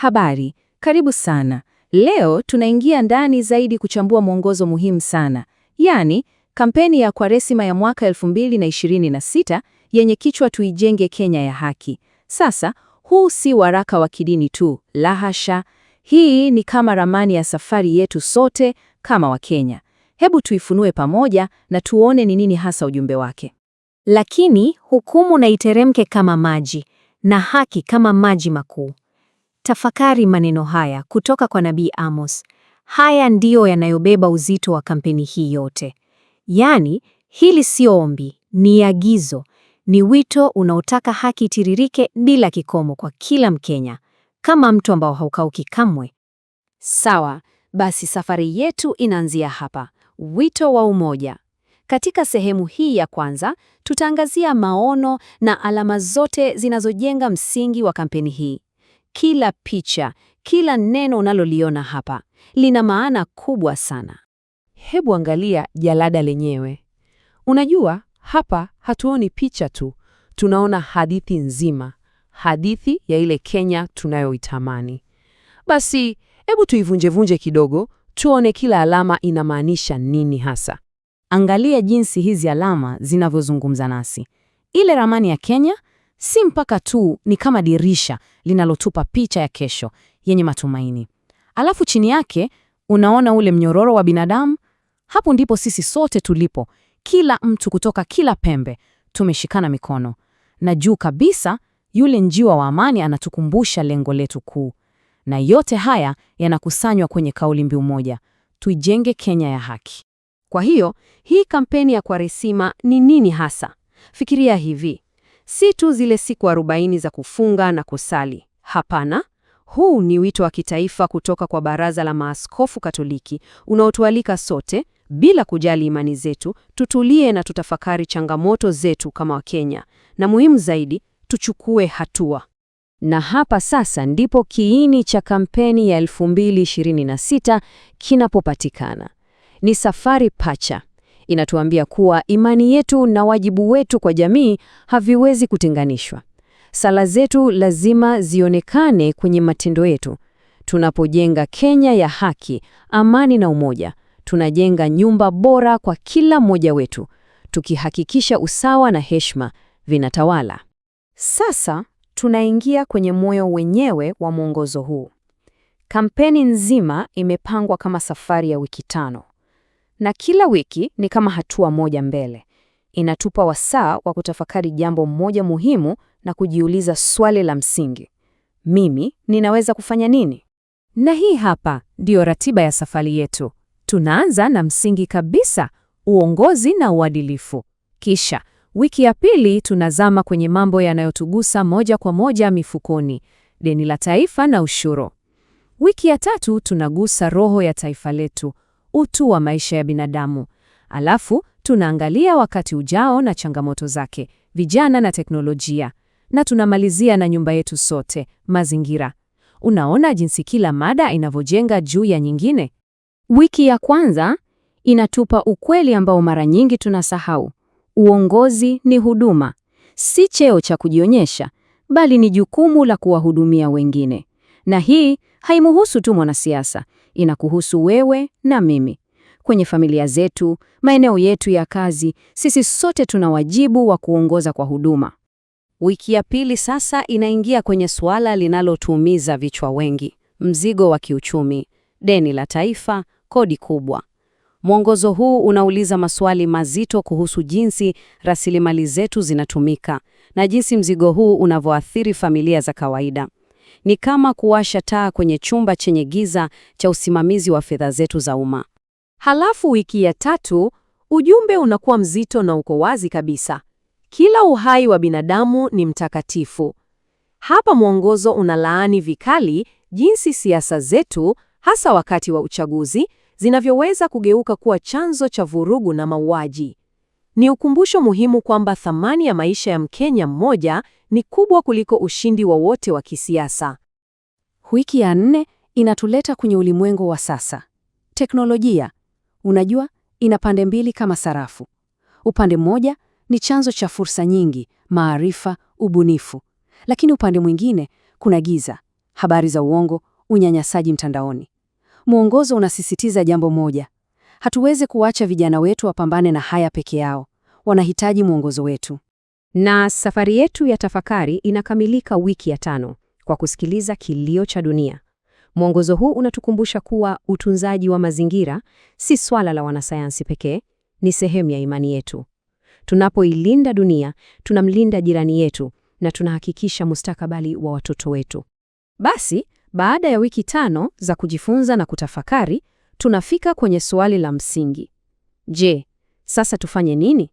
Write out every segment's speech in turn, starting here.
Habari, karibu sana. Leo tunaingia ndani zaidi kuchambua mwongozo muhimu sana, yaani kampeni ya Kwaresima ya mwaka 2026 yenye kichwa Tuijenge Kenya ya Haki. Sasa, huu si waraka wa kidini tu, la hasha. Hii ni kama ramani ya safari yetu sote kama Wakenya. Hebu tuifunue pamoja na tuone ni nini hasa ujumbe wake. Lakini hukumu na iteremke kama maji na haki kama maji makuu. Tafakari maneno haya kutoka kwa Nabii Amos. Haya ndiyo yanayobeba uzito wa kampeni hii yote. Yaani, hili sio ombi, ni agizo, ni wito unaotaka haki itiririke bila kikomo kwa kila Mkenya, kama mto ambao haukauki kamwe. Sawa, basi safari yetu inaanzia hapa. Wito wa umoja. Katika sehemu hii ya kwanza, tutaangazia maono na alama zote zinazojenga msingi wa kampeni hii. Kila picha, kila neno unaloliona hapa lina maana kubwa sana. Hebu angalia jalada lenyewe. Unajua, hapa hatuoni picha tu, tunaona hadithi nzima, hadithi ya ile Kenya tunayoitamani. Basi hebu tuivunjevunje kidogo, tuone kila alama inamaanisha nini hasa. Angalia jinsi hizi alama zinavyozungumza nasi. Ile ramani ya Kenya si mpaka tu, ni kama dirisha linalotupa picha ya kesho yenye matumaini. Alafu chini yake unaona ule mnyororo wa binadamu. Hapo ndipo sisi sote tulipo, kila mtu kutoka kila pembe, tumeshikana mikono. Na juu kabisa, yule njiwa wa amani anatukumbusha lengo letu kuu. Na yote haya yanakusanywa kwenye kauli mbiu moja: tuijenge Kenya ya haki. Kwa hiyo, hii kampeni ya Kwaresima ni nini hasa? Fikiria hivi. Si tu zile siku 40 za kufunga na kusali. Hapana, huu ni wito wa kitaifa kutoka kwa Baraza la Maaskofu Katoliki unaotualika sote, bila kujali imani zetu, tutulie na tutafakari changamoto zetu kama Wakenya, na muhimu zaidi, tuchukue hatua. Na hapa sasa ndipo kiini cha kampeni ya 2026 kinapopatikana. Ni safari pacha. Inatuambia kuwa imani yetu na wajibu wetu kwa jamii haviwezi kutenganishwa. Sala zetu lazima zionekane kwenye matendo yetu. Tunapojenga Kenya ya haki, amani na umoja, tunajenga nyumba bora kwa kila mmoja wetu, tukihakikisha usawa na heshima vinatawala. Sasa tunaingia kwenye moyo wenyewe wa mwongozo huu. Kampeni nzima imepangwa kama safari ya wiki 5, na kila wiki ni kama hatua moja mbele. Inatupa wasaa wa kutafakari jambo moja muhimu na kujiuliza swali la msingi: mimi ninaweza kufanya nini? Na hii hapa ndiyo ratiba ya safari yetu. Tunaanza na msingi kabisa, uongozi na uadilifu. Kisha wiki ya pili tunazama kwenye mambo yanayotugusa moja kwa moja mifukoni, deni la taifa na ushuru. Wiki ya tatu tunagusa roho ya taifa letu, utu wa maisha ya binadamu. Alafu tunaangalia wakati ujao na changamoto zake, vijana na teknolojia, na tunamalizia na nyumba yetu sote, mazingira. Unaona jinsi kila mada inavyojenga juu ya nyingine? Wiki ya kwanza inatupa ukweli ambao mara nyingi tunasahau. Uongozi ni huduma, si cheo cha kujionyesha, bali ni jukumu la kuwahudumia wengine. Na hii haimuhusu tu mwanasiasa, inakuhusu wewe na mimi. Kwenye familia zetu, maeneo yetu ya kazi, sisi sote tuna wajibu wa kuongoza kwa huduma. Wiki ya pili sasa inaingia kwenye suala linalotuumiza vichwa wengi: mzigo wa kiuchumi, deni la taifa, kodi kubwa. Mwongozo huu unauliza maswali mazito kuhusu jinsi rasilimali zetu zinatumika na jinsi mzigo huu unavyoathiri familia za kawaida. Ni kama kuwasha taa kwenye chumba chenye giza cha usimamizi wa fedha zetu za umma. Halafu wiki ya tatu, ujumbe unakuwa mzito na uko wazi kabisa. Kila uhai wa binadamu ni mtakatifu. Hapa mwongozo unalaani vikali jinsi siasa zetu, hasa wakati wa uchaguzi, zinavyoweza kugeuka kuwa chanzo cha vurugu na mauaji. Ni ukumbusho muhimu kwamba thamani ya maisha ya Mkenya mmoja ni kubwa kuliko ushindi wowote wa kisiasa. Wiki ya nne inatuleta kwenye ulimwengu wa sasa. Teknolojia, unajua, ina pande mbili kama sarafu. Upande mmoja ni chanzo cha fursa nyingi, maarifa, ubunifu. Lakini upande mwingine kuna giza, habari za uongo, unyanyasaji mtandaoni. Mwongozo unasisitiza jambo moja: hatuwezi kuacha vijana wetu wapambane na haya peke yao. Wanahitaji mwongozo wetu. Na safari yetu ya tafakari inakamilika wiki ya 5 kwa kusikiliza kilio cha dunia. Mwongozo huu unatukumbusha kuwa utunzaji wa mazingira si swala la wanasayansi pekee, ni sehemu ya imani yetu. Tunapoilinda dunia, tunamlinda jirani yetu na tunahakikisha mustakabali wa watoto wetu. Basi, baada ya wiki 5 za kujifunza na kutafakari, tunafika kwenye swali la msingi. Je, sasa tufanye nini?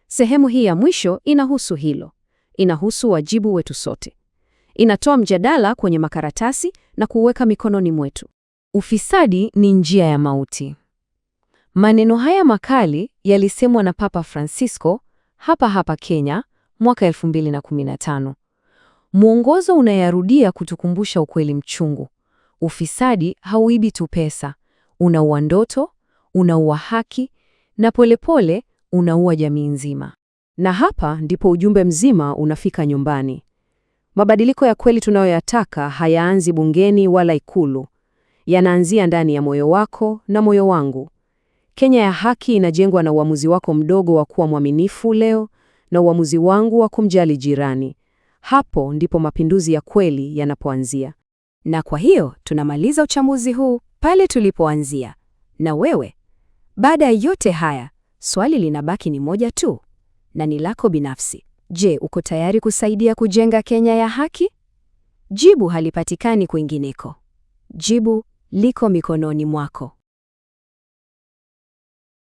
Sehemu hii ya mwisho inahusu hilo. Inahusu wajibu wetu sote. Inatoa mjadala kwenye makaratasi na kuweka mikononi mwetu. Ufisadi ni njia ya mauti. Maneno haya makali yalisemwa na Papa Francisco hapa hapa Kenya mwaka 2015. Mwongozo unayarudia kutukumbusha ukweli mchungu. Ufisadi hauibi tu pesa, unaua ndoto, unaua haki na polepole unaua jamii nzima. Na hapa ndipo ujumbe mzima unafika nyumbani. Mabadiliko ya kweli tunayoyataka hayaanzi bungeni wala Ikulu. Yanaanzia ndani ya moyo wako na moyo wangu. Kenya ya haki inajengwa na uamuzi wako mdogo wa kuwa mwaminifu leo na uamuzi wangu wa kumjali jirani. Hapo ndipo mapinduzi ya kweli yanapoanzia. Na kwa hiyo tunamaliza uchambuzi huu pale tulipoanzia. Na wewe, baada ya yote haya, swali linabaki ni moja tu, na ni lako binafsi. Je, uko tayari kusaidia kujenga Kenya ya haki? Jibu halipatikani kwingineko. Jibu liko mikononi mwako.